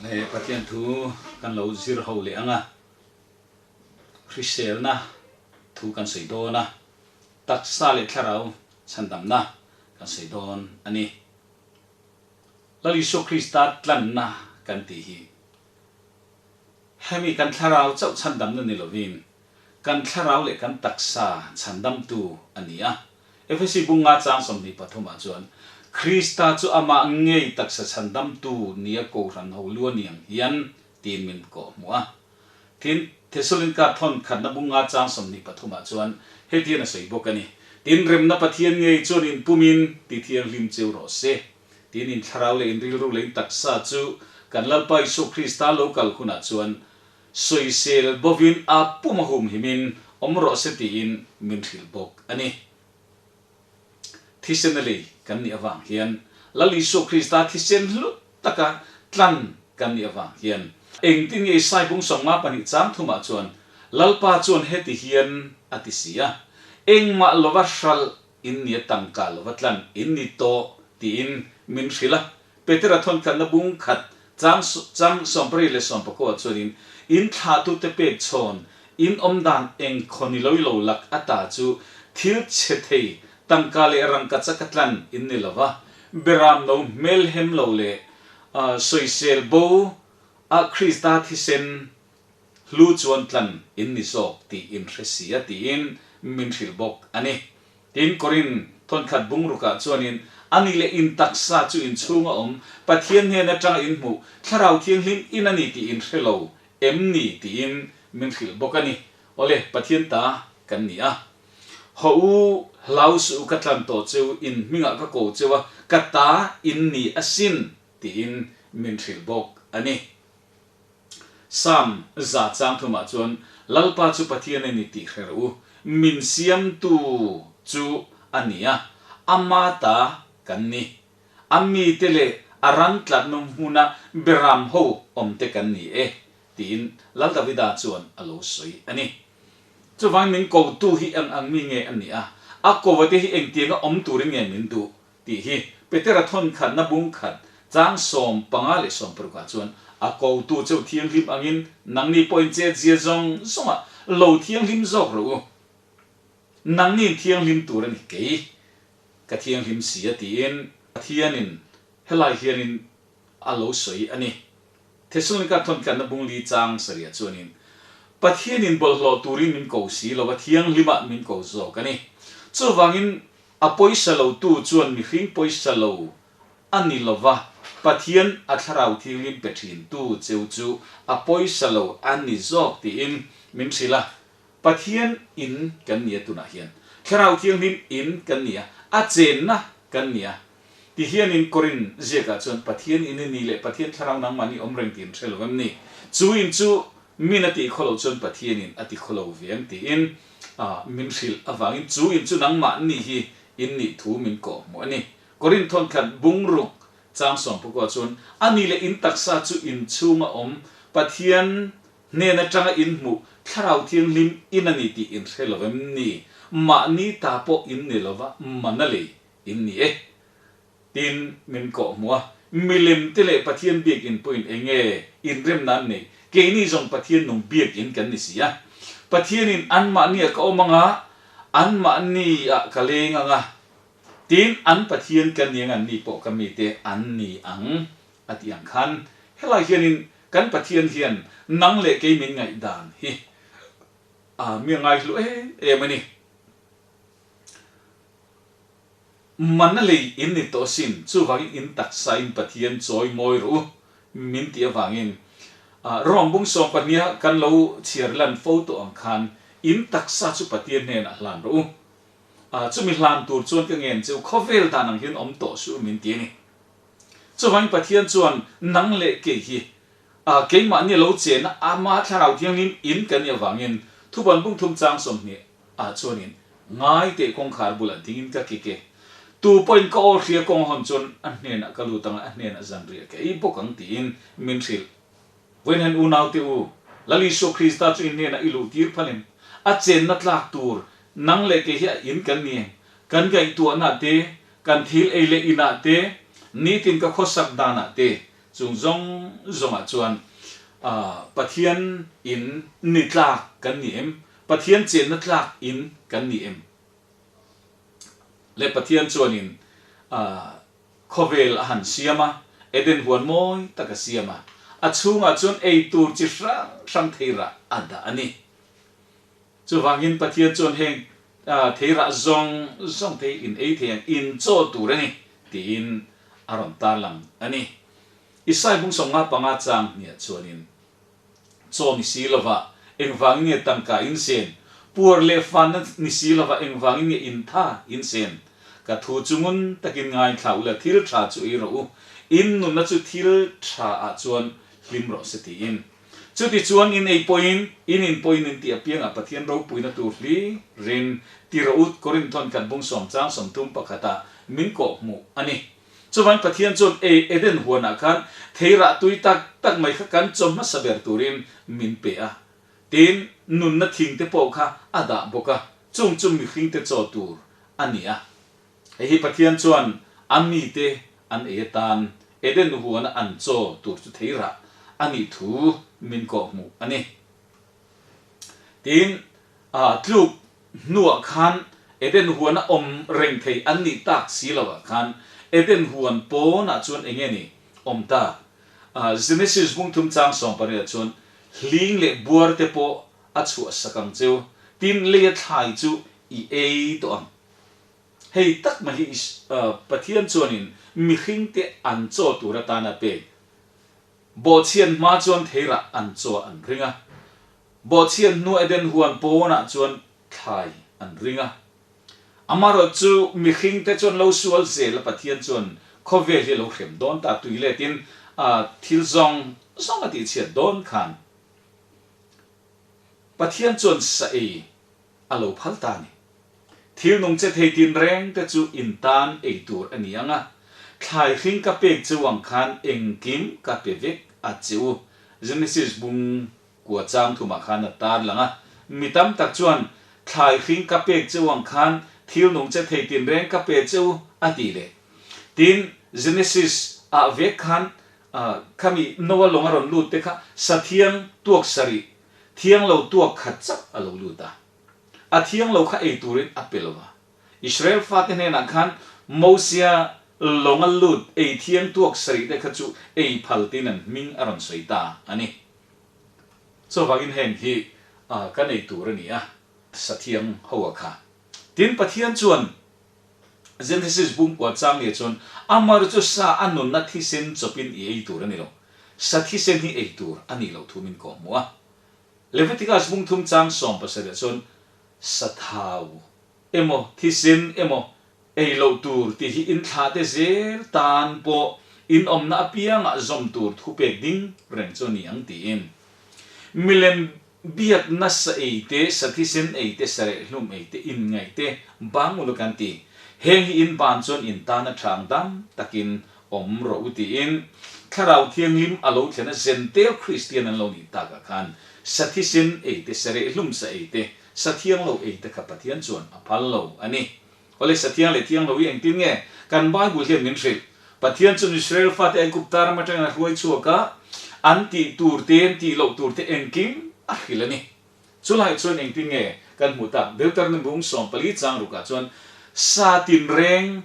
Leh Pathian thu kan lo zir ho leh ang a, hriselna thu kan sawi dawn a, taksa leh thlarau chhandamna kan sawi dawn a ni. Lal Isua Krista tlanna kan tih hi hemi kan thlarau chauh chhandamna ni lovin kan thlarau leh kan taksa chhandamtu a ni a. Efesi bunga chang 23 ah chuan, Krista chu amah ngei taksa chhandamtu nia kohhran ho lu a ni ang hian tiin min kawh hmuh a. Tin, Thesalonika thawn khatna bunga chang 23 ah chuan hetian a sawi bawk a ni, Tin, remna Pathian ngei chuan in pumin ti thianghlim cheu rawh se. Tin, in thlarau leh in rilru leh in taksa chu kan Lalpa Isua Krista lo kal hunah chuan Sawisel bovin a pum a humhimin awm rawh se tiin min hrilh bawk a ni. Thisen a lei kan nih avang hian Lal Isua Krista thisen hlu taka tlan kan nih avang hian engtin nge Isai bung 52 chang thumah chuan Lalpa chuan heti hian a ti si a, Engmah lova hralh in nia tangka lova tlan in ni tawh tiin min hrilh a. Petera thawnkhatna bung khat chang chang 78 leh 19 ah chuanin in thlahtute pek chhawn in awm dan eng khaw ni loi lo lak ata chu thil chhe thei tangka leh rangka chaka tlan in ni lova, beram no hmel hem lo leh sawisel bo a Krista thisen hlu chuan tlan in ni zawk tih in hre si a tiin min hrilh bawk a ni. Tin, Korin thawnkhat bungrukah chuanin a ni leh in taksa chu in chhunga awm Pathian hnen atanga in hmuh Thlarau Thianghlim in a ni tih in hre lo em ni tiin min hrilh bawk a ni. Awle, Pathian ta kan ni a. Haw u, hlau suh u ka tlan tawh cheu, in hmingah ka ko cheu a, ka ta in ni asin tiin min hrilh bawk a ni. Psalm 100 chang thumah chuan, Lalpa chu Pathian a ni tih hre rawh u, min siamtu chu a ni a, ama ta kan ni. A mite leh a ran tlatna hmuna beram ho awmte kan ni e, tiin Lal Davida chuan a lo sawi a ni. Chuvangin min kotu hi eng ang mi nge a nih a, a kovate hi engtianga awm turin nge min duh? Tih hi Petera thawn khatna bung khat chang 15 leh 16 ah chuan a kotu cheu thianghlim angin nangni pawhin chet zia zawng zawngah lo thianghlim zawk rawh u. Nangni'n thianghlim tur a ni kei ka thianghlim si a tiin Pathianin helai hianin a lo sawi a ni. Thesalonika thawn khatna bung li chang sarih ah chuanin Pathianin bawlhhlawh turin min ko si lo a thianghlimah min ko zawk a ni. Chuvangin A pawisa lo tu chuan mihring pawisa lo a ni lo va, Pathian a Thlarau Thianghlim pe thin tu cheu chu a pawisa lo a ni zawk tiin min hrilh a. Pathian in kan ni a tunah hian Thlarau Thianghlim in kan ni a, a chenna kan ni a. Ti hianin Korin ziakah chuan Pathian in i ni leh Pathian Thlarau nangmahni awm reng tiin hre lo em ni? Chu in chu min a tih khaw loh chuan Pathianin a ti khaw lo ve ang tiin min hrilh avangin chu in chu nangmahni hi in nih thu min kawh hmuh a ni. Korin thawnkhat bungruk chang 19 chuan a ni leh in taksa chu in chhunga awm Pathian hnen atanga in hmuh Thlarau Thianghlim in a ni tih in hre lo em ni? Mahni ta pawh in ni lova man a lei in ni e. Tin, min kawh hmuh a, milem te leh Pathian biakinn pawhin eng nge inremna an neih? Keini zawng Pathian nung biakinn kan ni si a. Pathianin anmahniah ka awm ang a, anmahniah ka leng ang a, tin, an Pathian ka ni ang, anni pawh ka mite an ni ang, a tih ang khan. Helai hianin kan Pathian hian nang leh kei min ngaihdan hi a mi a ngaihlu em em a ni. Man a lei in ni tawh sin, chuvangin in taksa in Pathian chawi mawi rawh u min tih avangin Rom bung 12 kan lo chhiar lan fo tawh ang khan in taksa chu Pathian hnenah hlan rawh u. Chumi hlan tur chuan ka ngen cheu khawvel dan ang hian awm tawh suh min ti a ni. Chuvangin Pathian chuan nang leh kei hi keimahni a lo chena ama Thlarau Thianghlim in kan nih avangin thuban bung thum chang 20 ah chuanin ngai teh kawngkhar bulah dingin ka kik e. Tu pawhin ka aw hria kawng hawn chuan a hnenah ka lut ang a, a hnenah zanriah ka ei bawk ang tiin min hrilh. Vawiin hian unaute u, Lal Isua Krista chu in hnenah i luh tir phal em? A chenna tlak tur nang leh kei hi a in kan ni em? Kan ngaihtuahna te, kan thil ei leh inah te, nitin ka khawsak danah te. Chung zawng zawngah chuan Pathian in ni tlak kan ni em? Pathian chenna tlak in kan ni em? Le Pathian chuanin khawvel a han siam a, Eden huan mawi tak a siam a, a chhungah chuan ei tur chi hrang hrang theirah a dah a ni. Chuvangin Pathian chuan heng theirah zawng zawng te hi in ei thei ang, in chaw tur a ni, tiin a rawn tarlang a ni. Isai bung 55 chang hniah chuanin, Chaw ni si lova engvangin nge tangka in sen? Puar leh fanna ni si lova engvangin nge in tha in sen? Ka thu chu ngun takin ngaithla ula thil tha chu ei rawh u, in nunna chu thil tha ah chuan hlim rawh se tiin. Chutichuan in ei pawhin, in in pawhin in tih apiangah Pathian ropuina tur hli rin ti rawh u, Korinthon khat bung sawm chang 31 ah min kawh hmuh a ni. Chuvain Pathian chuan ei Eden huanah khan thei rah tui tak tak mai kha kan chaw hmasa ber turin min pe a. Tin, nunna thing te pawh kha a dah bawk a, chung chu mihringte chaw tur a ni a. Hei hi Pathian chuan a mite an ei atan Eden huana an chaw tur chu thei rah a nih thu min kawhhmuh a ni. Tin, tluk hnuah khan Eden huana awm reng thei an nih tak si loah khan Eden huan pawnah chuan eng nge ni awm ta? Genesis bung thum chang 18 chuan hling leh buar te pawh a chhuah sak ang cheu, tin leia thlai chu i ei tawh ang. Hei tak mai hi Pathian chuanin mihringte an chaw tur atana pek. Bawhchhian hma chuan theirah an chaw an ring a. Bawhchhian hnu Eden huan pawnah chuan thlai an ring a. Amaherawh chu mihringte chuan lo sual zel a Pathian chuan khawvel hi a lo hrem dawn ta tuiletin thil zawng zawng a tihchhiat dawn khan Pathian chuan sa ei a lo phal ta a ni. Thil nung che thei tinreng te chu in tan ei tur a ni ang a, thlai hring ka pek cheu ang khan engkim ka pe vek a che u. Genesis bung kua chang thumah khan a tar lang a, mi tam tak chuan thlai hring ka pek cheu ang khan thil nung che thei tinreng ka pe che u a ti leh. Tin, Genesis ah vek khan khami Noah lawng a rawn lut te kha sathiang tuak sarih Thiang lo tuak khat chauh a lo lut a, a thiang lo kha ei turin a pe lo va. Israel fate hnenah khan Mosia lawnga lut ei thiang tuak sarih te kha chu ei phal tiin an hming a rawn sawi ta a ni. Chuvangin heng hi kan ei tur a ni a, sathiang ho a kha. Tin, Pathian chuan Genesis bungkua chang nge chuan Amar chu sa a nunna thisen chawpin i ei tur a ni lo. Sa thisen hi ei tur a nih loh thu min kawhhmuh a. Leviticus bung thum chang 17 chuan sa thau emaw thisen emaw ei loh tur tih hi in thlah te zel tan pawh in awmna apiangah zawm tur thupek ding reng chu a ni ang tiin milem Biak nasa ei te, sa thisen ei te, sa rehhlum ei te, inngaih te, bang uluk an ti. Heng hi in ban chuan in tan a thang dam takin awm rawh u tiin Thlarau Thianghlim a lo thlen a Zentel Kristian an lo nih takah khan sa thisen ei te, sa rehhlum sa ei te, sa thianglo ei te kha Pathian chuan a phal lo a ni. Awle sa thiang leh thiang lo hi engtin nge kan Bible hian min hrilh? Pathian chuan Israel fate Aigupta ram atangin a hruai chhuak a, an tih tur te, an tih loh tur te engkim a hrilh a ni. Chulaiah chuan engtin nge kan hmuh tak? Deuteronomy bung 14 chang rukah chuan sa tinreng,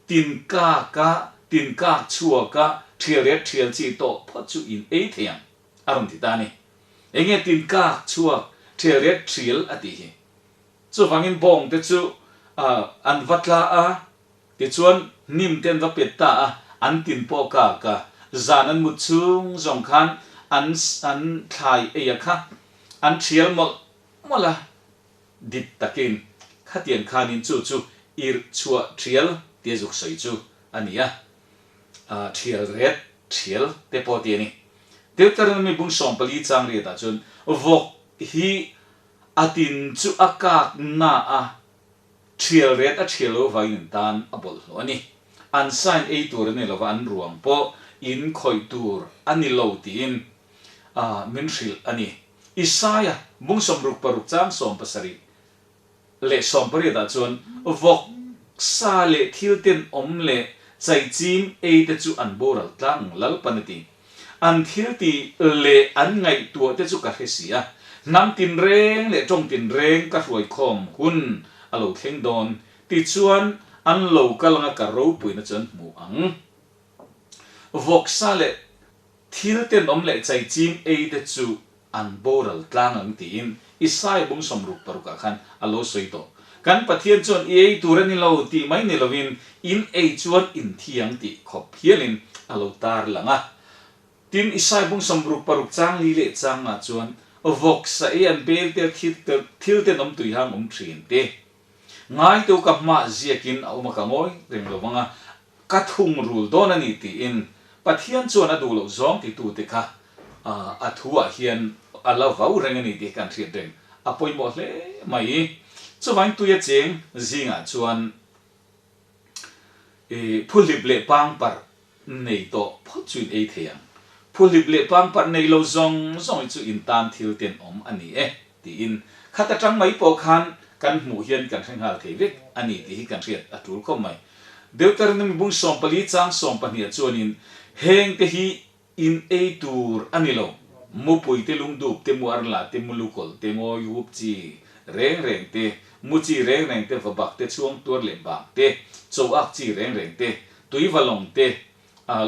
tinkak a, tinkak chhuak a, thial ret thial chi tawh phawt chu in ei thei ang a rawn ti ta a ni. Enge tinkak chhuak, thial ret thial a tih hi? Chuvangin bawng te chu an va tla a, tichuan hnim te an va pet ta a, an tin pawh kak a, zan an mut chhung zawng khan an an thlai ei a kha an thial mawlh mawlh a, dip takin khatiang khanin chu chu irh chhuah thial tia zuk sawi chu a ni a, thial ret thial te pawh ti a ni. Deuteronomy bung 14 chang riatah chuan vawk hi A tin chu a kak na a, thial ret a thial lo vangin an tan a bawlhhlawh a ni. An sign ei tur a ni lova, an ruang pawh in khawih tur a ni lo tiin min hrilh a ni. Isaia bung 66 chang 70 leh 18 ah chuan vawk sa leh thil ten awm leh chaichim ei te chu an boral tlang Lalpan a ti. An thil tih leh an ngaihtuah te chu ka hre si a, hnam tinreng leh tawng tinreng ka hruaikhawm hun a lo thleng dawn, tichuan an lo kal anga ka ropuina chu an hmu ang. Vawksa leh thil tenawm leh chaichim ei te chu an boral tlang ang tiin Isaiah bung 66 ah khan a lo sawi tawh. Kan Pathian chuan i ei tur a ni lo tih mai ni lovin in ei chuan in thi ang tih khawp hialin a lo tar lang a. Tin, Isaiah bung 66 chang li leh chang ah chuan vawksa ei an bel te thil tenawm tuihang awm thin te Ngaitu ka hmah ziakin a awm a ka ngawi reng lo vang a, ka thungrul dawn a ni tiin Pathian chuan a duh loh zawng titute kha a thuah hian a la vau reng a ni tih kan hriat reng a pawimawh hle mai. Chuvangin tuia cheng zingah chuan phuhlip leh pangparh Nei tawh phawt chu in ei thei ang. Phuhlip leh pangparh nei lo zawng zawng hi chu in tan thil tenawm a ni e, tiin khat atang mai pawh khan kan hmuh hian kan hre nghal thei vek a ni tih hi kan hriat a tul khawp mai. Deuteronomy bung 14 chang 12 ah chuanin heng te hi in ei tur a ni lo, mupui te lungdup te muarla te mulukawlh te ngawi hup chi reng reng te, mu chi reng reng te vabak te chhuang tuar leh bak te, choak chi reng reng te, Tui valawng te,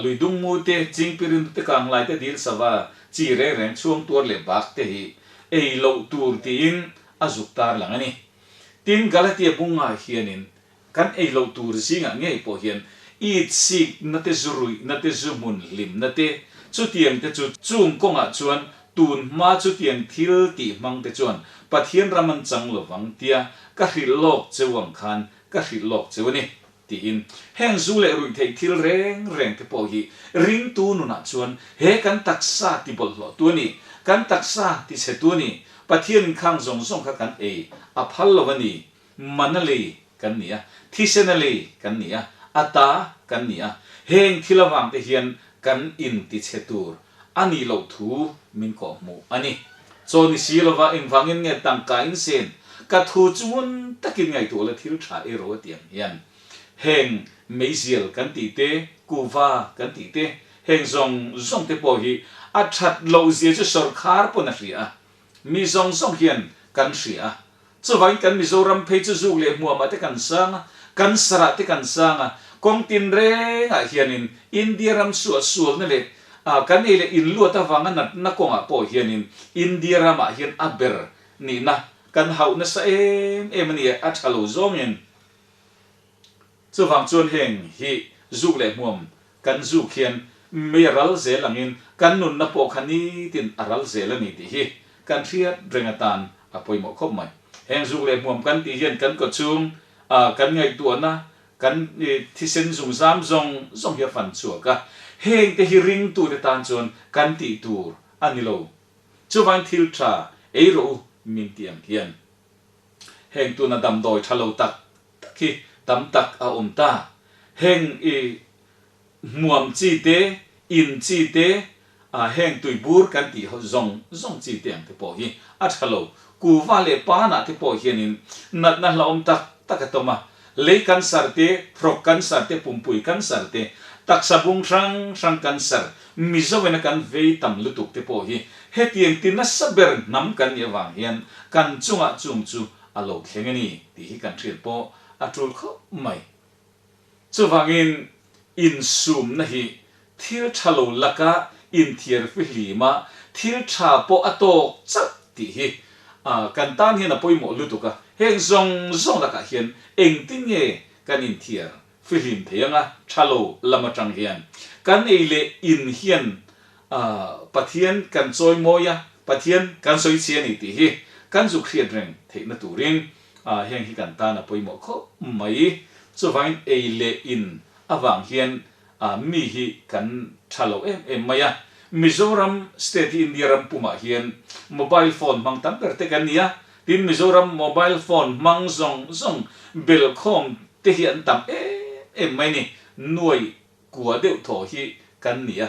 lui dungmu te, chingpirin te kanglai te dil sava chi reng reng chhuang tuar leh bak te hi ei loh tur tiin a zuk tar lang a ni. Tin, Galatia bungah hianin kan ei loh tur zingah ngei pawh hian it sik na te zu ruih na te zu hmun hlim na te chutiang te chu chung kawngah chuan tun hma chutiang thil tih hmang te chuan Pathian ram an chang lovang tia ka hrilh lawk cheu ang khan ka hrilh lawk cheu a ni. Tiin, heng zu leh ruihtheih thil reng reng te pawh hi ringtu nunah chuan he kan taksa ti bawlhhlawhtu a ni, kan taksa ti chhetu a ni, Pathian inkhang zawng zawng kha kan ei a phal lo a ni, mana lei kan ni a, thisena lei kan ni a, a ta kan ni a, heng thil avang te hian kan inti chhe tur a nih loh thu min kawhhmuh a ni. Chaw ni si lova engvangin nge tangka in sen ka thu chu ngun takin ngaihtuah la thil tha ei ro a ti ang hian heng meizial kan tih te, kuva kan tih te, heng zawng zawng te pawh hi a that loh zia chu sawrkhar pawn a hria a, mi zawng zawng hian kan hria a. Chuvangin kan Mizoram phei chu zuk leh hmuamah te kan sang a, kan sarah te kan sang a, kawng tinrengah hianin India ram suahsualna leh kan ei leh inluat avanga natna kawngah pawh hianin India ramah hian a ber nihna kan hauh nasa em em a ni a tha lo zawngin. Chuvang chuan heng hi zuk leh hmuam kan zuk hian mei a ral zel angin kan nunna pawh kha nitin a ral zel a ni tih hi kan hriat reng atan a pawimawh khawp mai. Heng zuk leh hmuam kan tih hian kan kawchhung kan ngaihtuahna kan thisen zungzam zawng zawng hi a fan chhuak a, heng te hi ringtute tan chuan kan tih tur a ni lo. Chuvangin thil tha ei rawh u min tih ang hian heng tuna damdawi tha lo tak tak hi tam tak a awm ta. Heng i hmuam chi te, in chi te, heng tuibur kan tih zawng zawng chi te ang te pawh hi a tha lo. Kuva leh panah te pawh hianin natna hlauhawm tak tak a tawm a. Lei cancer te, hrawk cancer te, pumpui cancer te, taksa bung hrang hrang cancer, Mizoin a kan vei tam lutuk te pawh hi hetiang ti nasa ber hnam kan nih avang hian kan chungah chung chu a lo thleng a ni tih hi kan hriat pawh a tul khawp mai. Chuvangin insumna hi thil tha lo laka inthiar fihlim a, thil tha pawh a tawk chauh tih hi kan tan hian a pawimawh lutuk a, heng zawng zawng lakah hian engtin nge kan inthiar fihlim thei anga tha lo lam atang hian kan ei leh in hian Pathian kan chawimawi a, Pathian kan sawi chhi a ni tih hi kan zuk hriat reng theihna turin heng hi kan tan a pawimawh khawp mai. Chuvangin ei leh in avang hian mi hi kan tha lo em em mai a. Mizoram state hi India ram pumah hian mobile phone hmang tam ber te kan ni a, tin Mizoram mobile phone hmang zawng zawng belhkhawm te hi an tam em em mai ni. Nuai kua deuh thaw hi kan ni a,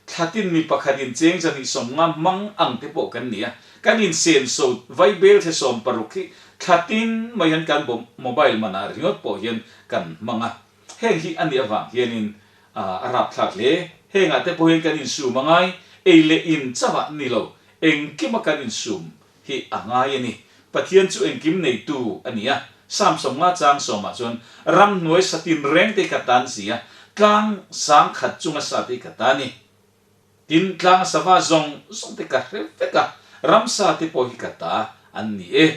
thlatin mi pakhat in cheng zahnih 50 hmang ang te pawh kan ni a, kan insenso vaibel the 60 hi thlatin mai hian kan mobile manah ringawt pawh hian kan hmang a, heng hi a nih avang hianin a rapthlak hle. Hengah te pawh hian kan insum a ngai, ei leh in chauh ah ni lo, engkima kan insum hi a ngai a ni. Pathian chu engkim neitu a ni a, Psalm 50 chang sawmah chuan, Ramhnuai sa tinreng te hi ka tan si a, tlang sang khat chunga sa te hi ka ta a ni. Tin, tlanga sava zawng zawng te ka hre vek a, ramsa te pawh hi ka ta an ni e.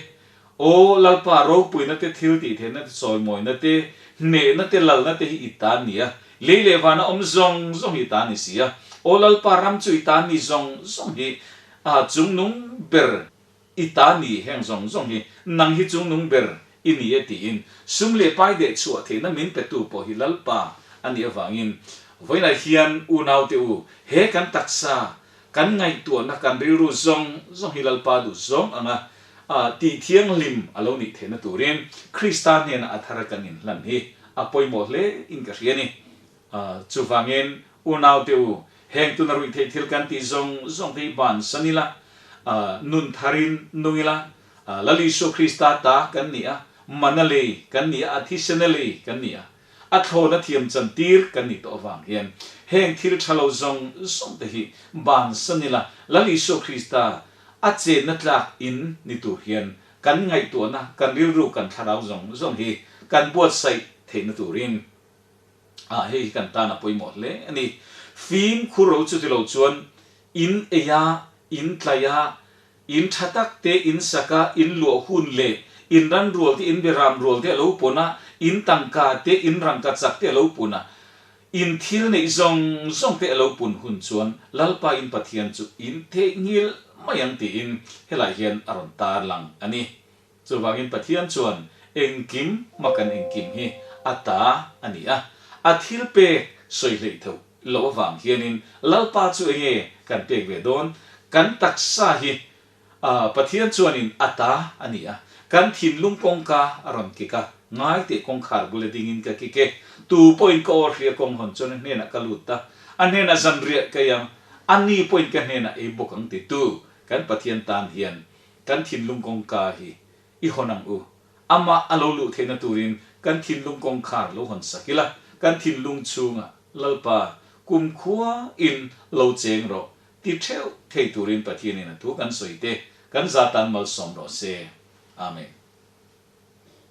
Aw Lalpa, ropuina te, thil tih theihna te, chawimawina te, hnehna te, lalna te hi i ta an ni a, lei leh vana awm zawng zawng hi i ta a ni si a. Aw Lalpa, ram chu i ta an ni zawng zawng hi a chungnung ber i ta ni heng zawng zawng hi nang hi chungnung ber i ni e tiin sum leh pai deh chhuah theihna min petu pawh hi Lalpa a nih avangin vawiinah hian unaute u he kan taksa kan ngaihtuahna kan rilru zawng zawng hi Lalpa duh zawng anga tih thianghlim a lo nih theihna turin Krista hnenah a thara kan inhlan hi a pawimawh hle in ka hria a ni. Chuvangin, unaute u, heng tuna ruih theih thil kan tih zawng zawng te hi bansan ila, nun tharin nung ila, Lal Isua Krista ta kan ni a, mana lei kan ni a, a thisena lei kan ni a, a thlawna thiam chantir kan ni tawh avang hian heng thil tha lo zawng zawng te hi bansan ila, Lal Isua Krista a chenna tlak in ni tur hian kan ngaihtuahna, kan rilru, kan thlarau zawng zawng hi kan buatsaih theihna turin Ah, hei hi kan tan a pawimawh hle a ni. Fimkhur ro chu tilo chuan in ei a, in tlai a, in tha tak te in sak a, in luah hun leh in ran rual te, in beram rual te a lo pun a, in tangka te, in rangka chak te a lo pun a, in thil neih zawng zawng te a lo pun hun chuan Lalpa in Pathian chu in theihnghilh mai ang tiin helai hian a rawn tarlang a ni. Chuvangin Pathian chuan engkim hma kan engkim hi a ta a ni a, a thil pek sawi hleih theuh loh avang hianin Lalpa chu enge kan pek ve dawn? Kan taksa hi Pathian chuanin a ta a ni a, kan thinlung kawngka a rawn kik a, ngai teh kawngkhar bula dingin ka kik e, tu pawhin ka aw hria kawng hawn chuan a hnenah ka lut a, a hnenah zanriah ka ei ang, a ni pawhin ka hnenah ei bawk ang titu kan Pathian tan hian Kan thinlung kawngka hi i hawn ang u. Amah a lo luh theihna turin kan thinlung kawngkhar lo hawn sak ila, kan thinlung chhungah Lalpa kumkhua in lo cheng rawh ti theuh thei turin Pathianin a thu kan sawi te kan za tan malsawm rawh se. Amen.